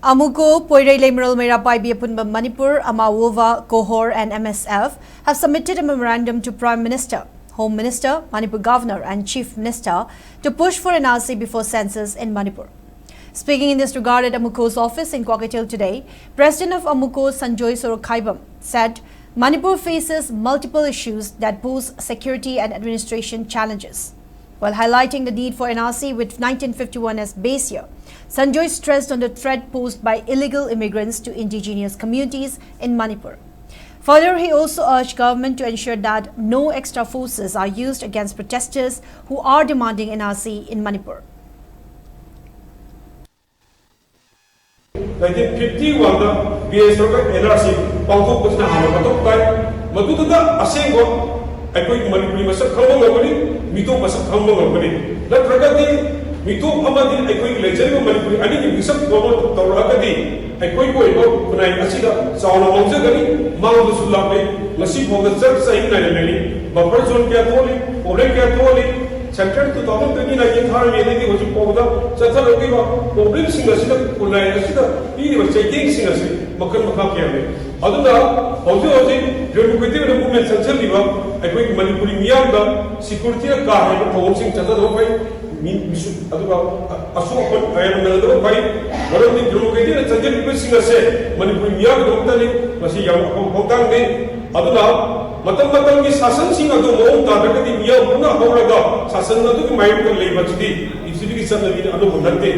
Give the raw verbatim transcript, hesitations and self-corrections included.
AMUCO, Poirei Leimaral Meira Paibi Apunba Manipur, AMAWOVA, COHOR and M S F have submitted a memorandum to Prime Minister, Home Minister, Manipur Governor and Chief Minister to push for N R C before census in Manipur. Speaking in this regard at AMUCO's office in Kwakeithel today, President of AMUCO, Sanjoy Sorokhaibam, said Manipur faces multiple issues that pose security and administration challenges. While highlighting the need for N R C with nineteen fifty-one as base year, Sanjoy stressed on the threat posed by illegal immigrants to indigenous communities in Manipur. Further, he also urged government to ensure that no extra forces are used against protesters who are demanding N R C in Manipur. Nineteen fifty ꯋꯥꯟꯗ B S ꯑꯦꯐꯀ N R C ꯄꯥꯡꯊꯣꯛꯄꯁꯤꯅ ꯍꯥꯟꯅ ꯃꯊꯧ ꯇꯥꯏ꯫ ꯃꯗꯨꯗꯨꯗ ꯑꯁꯦꯡꯕ ꯑꯩꯈꯣꯏꯒꯤ ꯃꯅꯤꯄꯨꯔꯤ ꯃꯁꯛ ꯈꯪꯕ ꯉꯝꯒꯅꯤ, ꯃꯤꯇꯣꯞ ꯃꯁꯛ ꯈꯪꯕ ꯉꯝꯒꯅꯤ꯫ ꯅꯠꯇ꯭ꯔꯒꯗꯤ ꯃꯤꯇꯣꯞ ꯑꯃꯗꯤ ꯑꯩꯈꯣꯏꯒꯤ ꯂꯩꯖꯔꯤꯕ ꯃꯅꯤꯄꯨꯔꯤ ꯑꯅꯤꯒꯤ ꯃꯤꯁꯛ ꯄ꯭ꯔꯣꯃꯣꯠ ꯇꯧꯔꯛꯑꯒꯗꯤ ꯑꯩꯈꯣꯏꯒꯤ ꯑꯣꯏꯕ ꯈꯨꯟꯅꯥꯏ ꯑꯁꯤꯗ ꯆꯥꯎꯅ ꯃꯥꯡꯖꯒꯅꯤ, ꯃꯥꯡꯕꯁꯨ ꯂꯥꯛꯂꯦ꯫ ꯉꯁꯤ ꯐꯥꯎꯗ ꯆꯔ ꯆꯍꯤ ꯅꯥꯏꯅ ꯂꯩꯔꯤ꯫ ꯕꯐꯔ ꯖꯣꯟ ꯀꯌꯥ ꯊꯣꯛꯍꯜꯂꯤ, ꯄ꯭ꯔꯣꯕ꯭ꯂꯦꯝ ꯀꯌꯥ ꯊꯣꯛꯍꯜꯂꯤ꯫ ꯁꯦꯟꯇ꯭ꯔꯦꯜ ꯇꯨ ꯊꯥꯎꯖꯟ ꯇ꯭ꯋꯦꯟꯇꯤ ꯅꯥꯏꯟꯒꯤ ꯊꯥꯔꯝꯃꯤꯗꯒꯤ ꯍꯧꯖꯤꯛ ꯐꯥꯎꯕꯗ ꯆꯠꯊꯔꯛꯂꯤꯕ ꯄ꯭ꯔꯣꯕ꯭ꯂꯦꯝꯁꯤꯡ ꯑꯁꯤꯗ ꯈꯨꯟꯅꯥꯏ ꯑꯁꯤꯗ ꯄꯤꯔꯤꯕ ꯆꯩꯊꯦꯡꯁꯤꯡ ꯑꯁꯤ ꯃꯈꯜ ꯃꯈꯥ ꯀꯌꯥꯅꯤ꯫ ꯑꯗꯨꯅ ꯍꯧꯖꯤꯛ ꯍꯧꯖꯤꯛ ꯗꯦꯃꯣꯀ꯭ꯔꯦꯇꯤꯛ ꯑꯣꯏꯅ ꯃꯨꯚꯃꯦꯟ ꯆꯪꯁꯤꯜꯂꯤꯕ ꯑꯩꯈꯣꯏꯒꯤ ꯃꯅꯤꯄꯨꯔꯤ ꯃꯤꯌꯥꯝꯗ ꯁꯦꯀ꯭ꯌꯨꯔꯤꯇꯤꯅ ꯀꯥ ꯍꯦꯟꯕ ꯊꯧꯑꯣꯡꯁꯤꯡ ꯆꯠꯊꯗꯕ ꯐꯩ꯫ ꯃꯤ ꯃꯤꯁꯨ ꯑꯗꯨꯒ ꯑꯁꯣꯛ ꯑꯄꯟ ꯀꯌꯥ ꯅꯪꯗꯕ ꯐꯩ꯫ ꯃꯔꯝꯗꯤ ꯗꯦꯃꯣꯀ꯭ꯔꯦꯇꯤꯛꯅ ꯆꯪꯁꯤꯜꯂꯤꯕꯁꯤꯡ ꯑꯁꯦ ꯃꯅꯤꯄꯨꯔꯤ ꯃꯤꯌꯥꯝꯒꯤꯗꯃꯛꯇꯅꯤ꯫ ꯃꯁꯤ ꯌꯥꯝ ꯑꯐꯕ ꯈꯣꯡꯊꯥꯡꯅꯤ꯫ ꯑꯗꯨꯅ ꯃꯇꯝ ꯃꯇꯝꯒꯤ ꯁꯥꯁꯟꯁꯤꯡ ꯑꯗꯨ ꯃꯑꯣꯡ ꯇꯥꯗ꯭ꯔꯒꯗꯤ ꯃꯤꯌꯥꯝ ꯄꯨꯟꯅ ꯍꯧꯔꯒ ꯁꯥꯁꯟ ꯑꯗꯨꯒꯤ ꯃꯥꯌꯣꯛꯇ ꯂꯩꯕꯁꯤꯗꯤ ꯄ꯭ꯔꯤꯊꯤꯕꯤꯒꯤ ꯆꯠꯅꯕꯤꯗ ꯑꯅꯧꯕ ꯅꯠꯇꯦ꯫